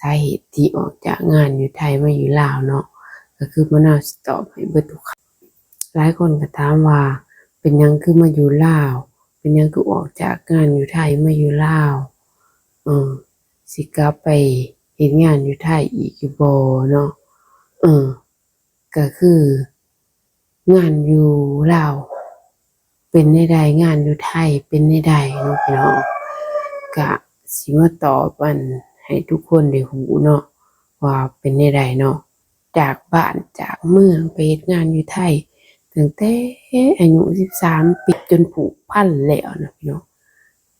ສາເຫດທີ່ອອກຈາກງານຢູ່ໄທມາຢູ່ລາວເນາະ ກໍຄືມະນາວຊິຕອບໃຫ້ເບິດທຸກ ຫຼາຍຄົນກໍຖາມວ່າ ເປັນຫຍັງຄືມາຢູ່ລາວ? ເປັນຫຍັງຄືອອກຈາກງານຢູ່ໄທມາຢູ່ລາວ? ເອີ ຊິກັບໄປເຮັດງານຢູ່ໄທອີກຢູ່ບໍ່ເນາະ? ເອີ ກໍຄືງານຢູ່ລາວເປັນແນວໃດ? ງານຢູ່ໄທເປັນແນວໃດເນາະພີ່ນ້ອງ? ກະຊິມາຕອບອັນໃຫ້ທຸກຄົນໄດ້ຮູ້ເນາະ ວ່າເປັນແນວໃດເນາະ. ຈາກບ້ານຈາກເມືອງໄປເຮັດງານຢູ່ໄທ ຕັ້ງແຕ່ອາຍຸສິບສາມປີ ຈົນຜູກພັນແລ້ວນະພີ່ນ້ອງ.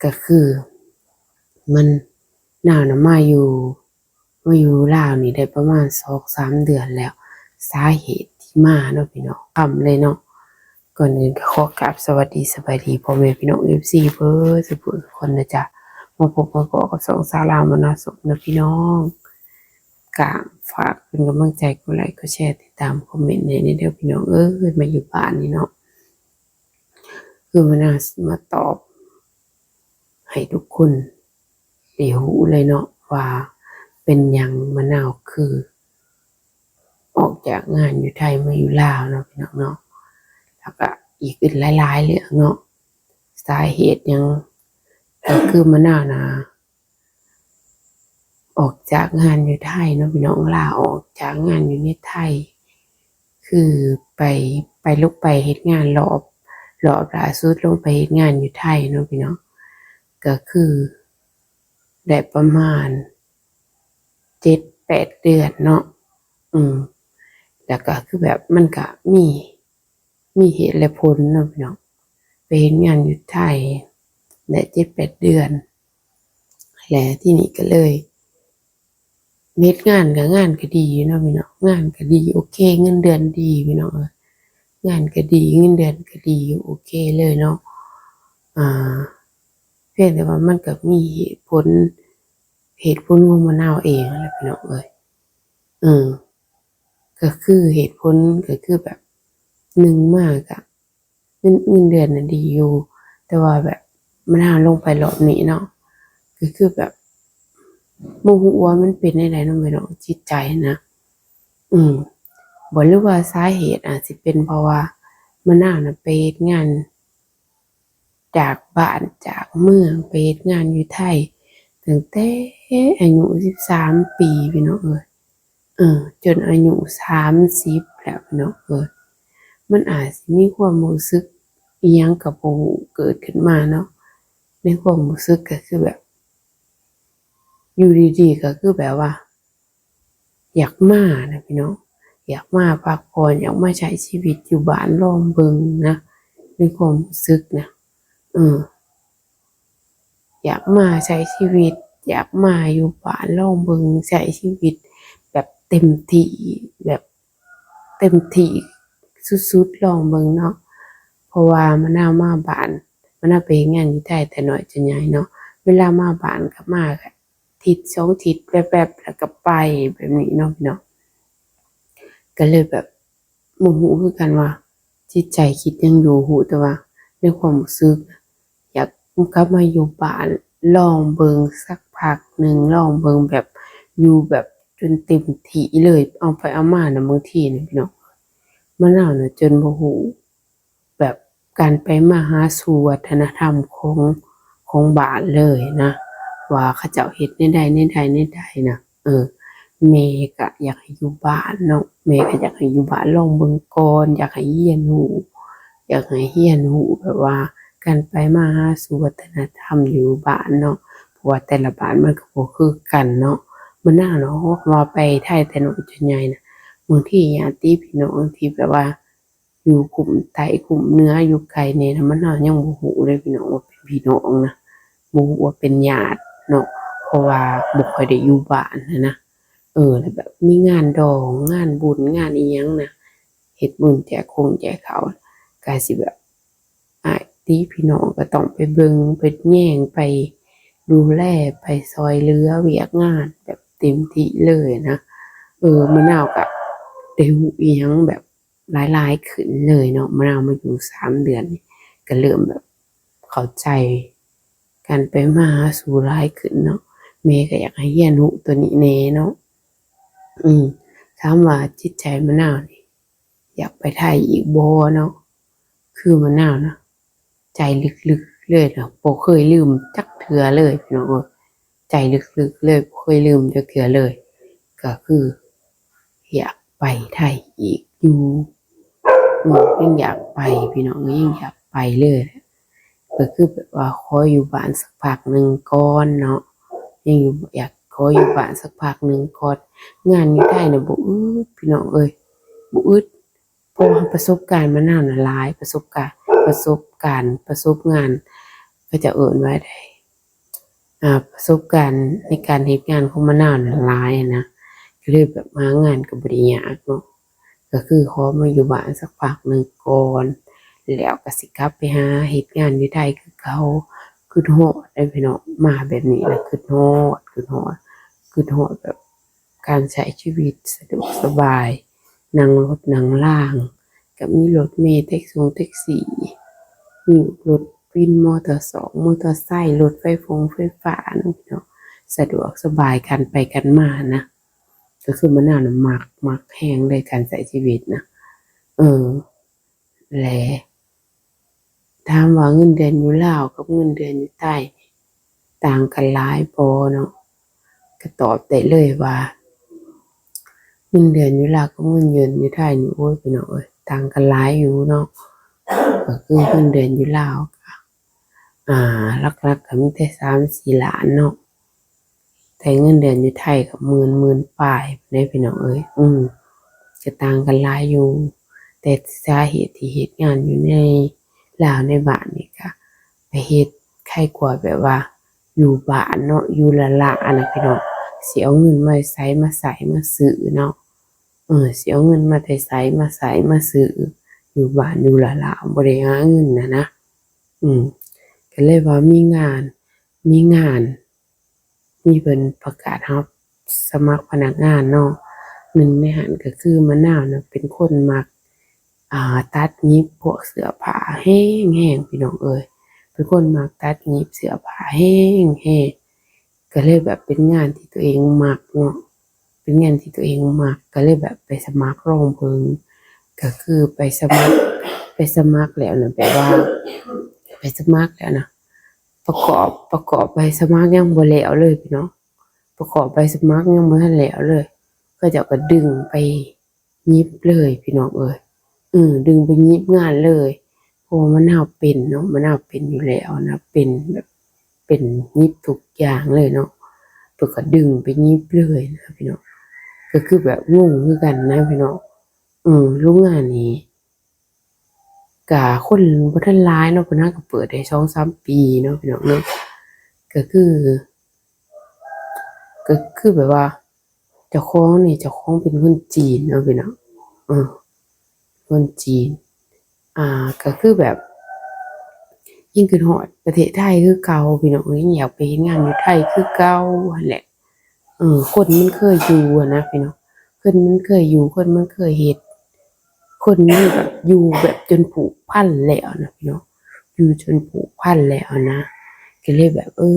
ກໍຄືມັນ ນາວນະມາຢູ່ ມາຢູ່ລາວນີ້ໄດ້ປະມານສອງສາມເດືອນແລ້ວ. ສາເຫດທີ່ມາເນາະພີ່ນ້ອງ ຄຳເລີຍເນາະ. ກ່ອນອື່ນກໍຂໍກາບສະຫວັດດີສະບາຍດີພໍ່ແມ່ພີ່ນ້ອງ ເອັຟຊີ ເບິດສູ່ຜູ້ທຸກຄົນນະຈ໊ະ. ມາພົບມາພໍ້ກັບຊ່ອງສາວລາວມານາສົມນະພີ່ນ້ອງ. ກະຝາກເປັນກຳລັງໃຈ ກົດໄລ ກົດແຊ ຕິດຕາມ ຄອມເມັນໃຫ້ແດ່ເດີພີ່ນ້ອງເອີຍ. ມາຢູ່ບ້ານນີ້ເນາະ ຄືມານາຊິມາຕອບ ໃຫ້ທຸກຄົນໄດ້ຮູ້ເລີຍເນາະ ວ່າເປັນຫຍັງມະນາວຄືອອກຈາກງານຢູ່ໄທມາຢູ່ລາວເນາະພີ່ນ້ອງເນາະ. ແລ້ວກະອີກອີກຫຼາຍໆເລື່ອງເນາະ ສາເຫດຫຍັງ ກໍຄືມະນາວນະ ອອກຈາກງານຢູ່ໄທເນາະພີ່ນ້ອງ ລາອອກຈາກງານຢູ່ໃນໄທ ຄືໄປ ໄປ ລົງໄປເຮັດງານລອບ ລອບລ່າສຸດລົງໄປເຮັດງານຢູ່ໄທເນາະພີ່ນ້ອງ ກໍຄືໄດ້ປະມານເຈັດແປດເດືອນເນາະ. ອືມ ແລ້ວກໍຄືແບບມັນກະມີ ມີເຫດແລະຜົນເນາະພີ່ນ້ອງ ໄປເຮັດງານຢູ່ໄທໄດ້ເຈັດແປດເດືອນ ແລະ ທີນີ້ກໍເລີຍເຮັດງານ ກໍງານກໍດີຢູ່ເນາະພີ່ນ້ອງ ງານກໍດີ ໂອເຄ ເງິນເດືອນດີພີ່ນ້ອງເອີຍ ງານກໍດີ ເງິນເດືອນກໍດີຢູ່ ໂອເຄເລີຍເນາະ. ອ່າ ພຽງແຕ່ວ່າມັນກໍມີເຫດຜົນ ເຫດຜົນຂອງມະນາວເອງຫັ້ນແຫຼະພີ່ນ້ອງເອີຍ. ເອີ ກໍຄືເຫດຜົນກໍຄືແບບ ໜຶ່ງມາກະເງິນ ເງິນເດືອນນະດີຢູ່ ແຕ່ວ່າແບບມະນາວລົງໄປລອບນີ້ເນາະ ກໍຄືແບບບໍ່ຮູ້ວ່າມັນເປັນແນວໃດເນາະແມ່ເນາະ ຈິດໃຈນະ. ອືມ ບໍ່ ຫຼືວ່າສາເຫດອາດຊິເປັນເພາະວ່າມະນາວນະໄປເຮັດງານ ຈາກບ້ານຈາກເມືອງໄປເຮັດງານຢູ່ໄທ ຕັ້ງແຕ່ອາຍຸສິບສາມປີພີ່ນ້ອງເອີຍ ເອີ ຈົນອາຍຸສາມສິບແລ້ວພີ່ນ້ອງເອີຍ. ມັນອາດຊິມີຄວາມຮູ້ສຶກອີ່ຫຍັງກໍບໍ່ຮູ້ເກີດຂຶ້ນມາເນາະ ໃນຄວາມຮູ້ສຶກກໍຄືແບບ ຢູ່ດີໆກໍຄືແບບວ່າ ຢາກມານະພີ່ນ້ອງ ຢາກມາພັກຜ່ອນ ຢາກມາໃຊ້ຊີວິດຢູ່ບ້ານລອງເບິ່ງນະ ໃນຄວາມຮູ້ສຶກນະ ເອີ ຢາກມາໃຊ້ຊີວິດ ຢາກມາຢູ່ບ້ານລອງເບິ່ງ ໃຊ້ຊີວິດແບບເຕັມທີ່ ແບບເຕັມທີ່ສຸດໆ ລອງເບິ່ງເນາະ. ເພາະວ່າມະນາວມາບ້ານ ມະນາວໄປເຮັດງານຢູ່ໄທແຕ່ນ້ອຍຈົນໃຫຍ່ເນາະ ເວລາມາບ້ານກໍມາ ທິດສອງທິດແປັບໆ ແລ້ວກໍໄປແບບນີ້ເນາະພີ່ນ້ອງ. ກໍເລີຍແບບບໍ່ຮູ້ຄືກັນວ່າຈິດໃຈຄິດຫຍັງຢູ່ ຮູ້ແຕ່ວ່າໃນຄວາມຮູ້ສຶກຢາກກັບມາຢູ່ບ້ານລອງເບິ່ງສັກພັກໜຶ່ງ ລອງເບິ່ງແບບຢູ່ແບບຈົນເຕັມທີ່ເລີຍ. ເອົາໄປເອົາມານະ ບາງທີນະພີ່ນ້ອງ ມະນາວນະຈົນບໍ່ຮູ້ ແບບການໄປມາຫາສູ່ວັດທະນະທຳຂອງ ຂອງບ້ານເລີຍນະ ວ່າເຂົາເຈົ້າເຮັດແນວໃດ ແນວໃດ ແນວໃດນະ. ເອີ ແມ່ກະຢາກໃຫ້ຢູ່ບ້ານເນາະ ແມ່ກະຢາກໃຫ້ຢູ່ບ້ານລອງເບິ່ງກ່ອນ ຢາກໃຫ້ຮຽນຮູ້ ຢາກໃຫ້ຮຽນຮູ້ແບບວ່າການໄປມາຫາສູ່ວັດທະນະທຳຢູ່ບ້ານເນາະ ເພາະວ່າແຕ່ລະບ້ານມັນກໍບໍ່ຄືກັນເນາະ. ມະນາວເນາະ ເຮົາວ່າໄປໄທແຕ່ນ້ອຍຈົນໃຫຍ່ນະ ບາງທີຍາດຕິພີ່ນ້ອງທີ່ແບບວ່າ ຢູ່ຄຸ້ມໃຕ້ຄຸ້ມເໜືອ ຢູ່ໄກແດ່ນະ ມັນເຮົາຍັງບໍ່ຮູ້ເລີຍພີ່ນ້ອງວ່າເປັນພີ່ນ້ອງນະ ບໍ່ຮູ້ວ່າເປັນຍາດເນາະ ເພາະວ່າບໍ່ຄ່ອຍໄດ້ຢູ່ບ້ານຫັ້ນນະ. ເອີ ແລ້ວແບບມີງານດອງ ງານບຸນ ງານອີ່ຫຍັງນະ ເຮັດບຸນແຈກຄົງແຈກເຂົ້າ ກະຊິແບບ ອ້າຍຕິພີ່ນ້ອງກໍຕ້ອງໄປເບິ່ງໄປແຍງ ໄປດູແລ ໄປຊ່ອຍເຫຼືອວຽກງານແບບເຕັມທີ່ເລີຍນະ. ເອີ ມະນາວກະໄດ້ຮູ້ອີ່ຫຍັງແບບ ຫຼາຍໆຂຶ້ນເລີຍເນາະ ມະນາວມາຢູ່ສາມເດືອນນີ້ ກໍເລີ່ມແບບເຂົ້າໃຈການໄປມາຫາສູ່ຫຼາຍຂຶ້ນເນາະ. ແມ່ກໍຢາກໃຫ້ຮຽນຮູ້ຕົວນີ້ແດ່ເນາະ. ອືມ ຖາມວ່າຈິດໃຈມະນາວນີ້ຢາກໄປໄທອີກບໍ່ເນາະ? ຄືມະນາວນະ ໃຈລຶກໆເລີຍນະ ບໍ່ເຄີຍລືມຈັກເທື່ອເລີຍພີ່ນ້ອງເອີຍ. ໃຈລຶກໆເລີຍ ບໍ່ເຄີຍລືມຈັກເທື່ອເລີຍ ກໍຄືຢາກໄປໄທອີກຢູ່. ອືມ ຍັງຢາກໄປພີ່ນ້ອງເອີຍ ຍັງຢາກໄປເລີຍ. ກໍຄືແບບວ່າຂໍຢູ່ບ້ານສັກພັກໜຶ່ງກ່ອນເນາະ ຍັງຢູ່ ຢາກຂໍຢູ່ບ້ານສັກພັກໜຶ່ງກ່ອນ. ງານຢູ່ໄທນະບໍ່ອຶດພີ່ນ້ອງເອີຍ ບໍ່ອຶດ ເພາະວ່າປະສົບການມານາວນະຫຼາຍ ປະສົບການ ປະສົບການ ປະສົບງານ ເຂົາເຈົ້າເອີ້ນວ່າໃດ ອ່າ ປະສົບການໃນການເຮັດງານຂອງມານາວນະຫຼາຍນະ ກໍເລີຍແບບຫາງານກໍບໍ່ໄດ້ຍາກເນາະ. ກໍຄືຂໍມາຢູ່ບ້ານສັກພັກໜຶ່ງກ່ອນ ແລ້ວກໍຊິກັບໄປຫາເຮັດງານຢູ່ໄທຄືເກົ່າ. ຄຶດຮອດເດ້ພີ່ນ້ອງ ມາແບບນີ້ລະຄຶດຮອດ ຄຶດຮອດ ຄຶດຮອດແບບ ການໃຊ້ຊີວິດສະດວກສະບາຍ ນັ່ງລົດນັ່ງລາງ ກໍມີລົດເມ ແທັກຊົງແທັກຊີ ມີລົດວິນ ມໍເຕີສອງ ມໍເຕີໄຊ ລົດໄຟຟົງໄຟຟ້ານະພີ່ນ້ອງ ສະດວກສະບາຍການໄປກັນມານະ. ກໍຄືມະນາວນະມັກ ມັກແຮງເລີຍການໃຊ້ຊີວິດນະ. ເອີ ແລະ ຖາມວ່າເງິນເດືອນຢູ່ລາວກັບເງິນເດືອນຢູ່ໄທນີ້ຕ່າງກັນຫຼາຍບໍ່ເນາະ? ກໍຕອບໄດ້ເລີຍວ່າ ເງິນເດືອນຢູ່ລາວກັບເງິນເດືອນຢູ່ໄທນີ້ ໂອ້ຍ ພີ່ນ້ອງເອີຍ ຕ່າງກັນຫຼາຍຢູ່ເນາະ. ກໍຄືເງິນເດືອນຢູ່ລາວກໍ ອ່າ ຫຼັກໆກໍມີແຕ່ສາມສີ່ລ້ານເນາະ ແຕ່ເງິນເດືອນຢູ່ໄທກໍໝື່ນ ໝື່ນປາຍພຸ້ນເດ້ພີ່ນ້ອງເອີຍ. ອືມ ກໍຕ່າງກັນຫຼາຍຢູ່ ແຕ່ສາເຫດທີ່ເຮັດງານຢູ່ໃນລາວໃນບ້ານນີ້ ກະໄປເຮັດໄຄກວ່າແບບວ່າຢູ່ບ້ານເນາະ ຢູ່ລ້າໆນະພີ່ນ້ອງ. ຊິເອົາເງິນມາໃສມາໃຊ້ມາຊື້ເນາະ ເອີ ຊິເອົາເງິນມາແຕ່ໃສມາໃຊ້ມາຊື້ ຢູ່ບ້ານຢູ່ລ້າໆ ບໍ່ໄດ້ຫາເງິນນະນະ. ອືມ ກໍເລີຍວ່າມີງານ ມີງານ ມີເພິ່ນປະກາດຮັບສະໝັກພະນັກງານເນາະ. ໜຶ່ງໃນຫັ້ນກໍຄືມະນາວນະເປັນຄົນມັກ ອ່າ ຕັດຫຍິບພວກເສື້ອຜ້າແຮງໆ ພີ່ນ້ອງເອີຍ ເປັນຄົນມັກຕັດຫຍິບເສື້ອຜ້າແຮງໆ ກໍເລີຍແບບເປັນງານທີ່ຕົວເອງມັກເນາະ ເປັນງານທີ່ຕົວເອງມັກ ກໍເລີຍແບບໄປສະໝັກລອງເບິ່ງ. ກໍຄືໄປສະໝັກ ໄປສະໝັກແລ້ວນະ ແບບວ່າໄປສະໝັກແລ້ວນະ ປະກອບ ປະກອບໃບສະໝັກຍັງບໍ່ແລ້ວເລີຍພີ່ນ້ອງ ປະກອບໃບສະໝັກຍັງບໍ່ທັນແລ້ວເລີຍ ເຂົາເຈົ້າກໍດຶງໃບຫຍິບເລີຍພີ່ນ້ອງເອີຍ. ເອີ ດຶງໃບຫຍິບງານເລີຍ ເພາະວ່າມະນາວເປັນເນາະ ມະນາວເປັນຢູ່ແລ້ວນະ ເປັນແບບ ເປັນຫຍິບທຸກຢ່າງເລີຍເນາະ ເພິ່ນກໍດຶງໃບຫຍິບເລີຍນະພີ່ນ້ອງ. ກໍຄືແບບງົງຄືກັນນະພີ່ນ້ອງ. ເອີ ໂຮງງານນີ້ ກະຄົນບໍ່ທັນຫຼາຍເນາະ ເພິ່ນຫາກໍເປີດໄດ້ສອງສາມປີເນາະພີ່ນ້ອງເນາະ. ກະຄື ກະຄືແບບວ່າເຈົ້າຂອງນີ້ ເຈົ້າຂອງເປັນຄົນຈີນເນາະພີ່ນ້ອງ ເອີ ຄົນຈີນ. ອ່າ ກະຄືແບບຍັງຄຶດຮອດປະເທດໄທຄືເກົ່າພີ່ນ້ອງເອີຍ ຍັງຢາກໄປເຮັດງານຢູ່ໄທຄືເກົ່າຫັ້ນແຫຼະ. ເອີ ຄົນມັນເຄີຍຢູ່ຫັ້ນນະພີ່ນ້ອງ ຄົນມັນເຄີຍຢູ່ ຄົນມັນເຄີຍເຮັດ ຄົນມັນແບບຢູ່ແບບຈົນຜູກພັນແລ້ວນະພີ່ນ້ອງ ຢູ່ຈົນຜູກພັນແລ້ວນະ ກໍເລີຍແບບ ເອີ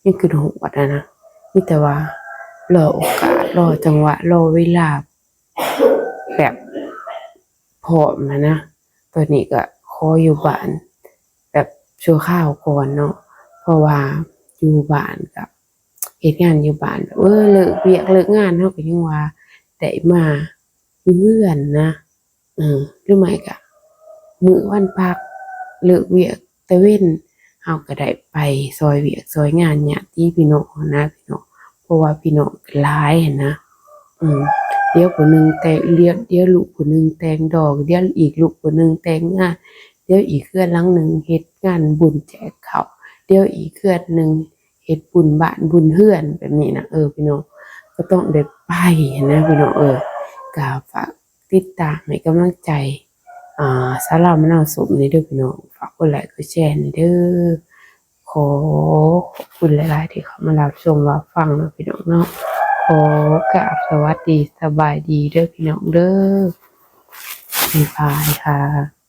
ຍັງຄຶດຮອດຫັ້ນນະ ມີແຕ່ວ່າລໍໂອກາດ ລໍຈັງຫວະ ລໍເວລາ ແບບພ້ອມຫັ້ນນະ. ຕອນນີ້ກໍຂໍຢູ່ບ້ານແບບຊົ່ວຄາວກ່ອນເນາະ ເພາະວ່າຢູ່ບ້ານກໍເຮັດງານຢູ່ບ້ານ ເອີ ເລີກວຽກເລີກງານ ເຮົາກໍຍັງວ່າໄດ້ມາຢູ່ເຮືອນນະ ເອີ ຫຼືໄມ່ກໍມື້ວັນພັກ ເລີກວຽກແຕ່ເວັນ ເຮົາກໍໄດ້ໄປຊ່ອຍວຽກຊ່ອຍງານຍາດຕິພີ່ນ້ອງຫັ້ນນະພີ່ນ້ອງ ເພາະວ່າພີ່ນ້ອງກໍຫຼາຍຫັ້ນນະ. ອືມ ດຽວຜູ້ໜຶ່ງແຕ່ງ ດຽວ ດຽວລູກຜູ້ໜຶ່ງແຕ່ງດອງ ດຽວອີກລູກຜູ້ໜຶ່ງແຕ່ງງານ ດຽວອີກເຮືອນຫຼັງໜຶ່ງເຮັດງານບຸນແຈກເຂົ້າ ດຽວອີກເຮືອນໜຶ່ງເຮັດບຸນບ້ານບຸນເຮືອນ ແບບນີ້ນະ. ເອີ ພີ່ນ້ອງ ກໍຕ້ອງໄດ້ໄປຫັ້ນນະພີ່ນ້ອງເອີຍ. ກໍຝາກຕິດຕາມໃຫ້ກຳລັງໃຈ ອ່າ ສາວລາວມະນາວສົ້ມນີ້ເດີພີ່ນ້ອງ ຝາກກົດໄລກົດແຊນີ້ເດີ. ຂໍຂອບຄຸນຫຼາຍໆທີ່ເຂົ້າມາຮັບຊົມຮັບຟັງເນາະພີ່ນ້ອງເນາະ. ຂໍກາບສະຫວັດດີສະບາຍດີເດີພີ່ນ້ອງເດີ. ບາຍບາຍຄ່ະ.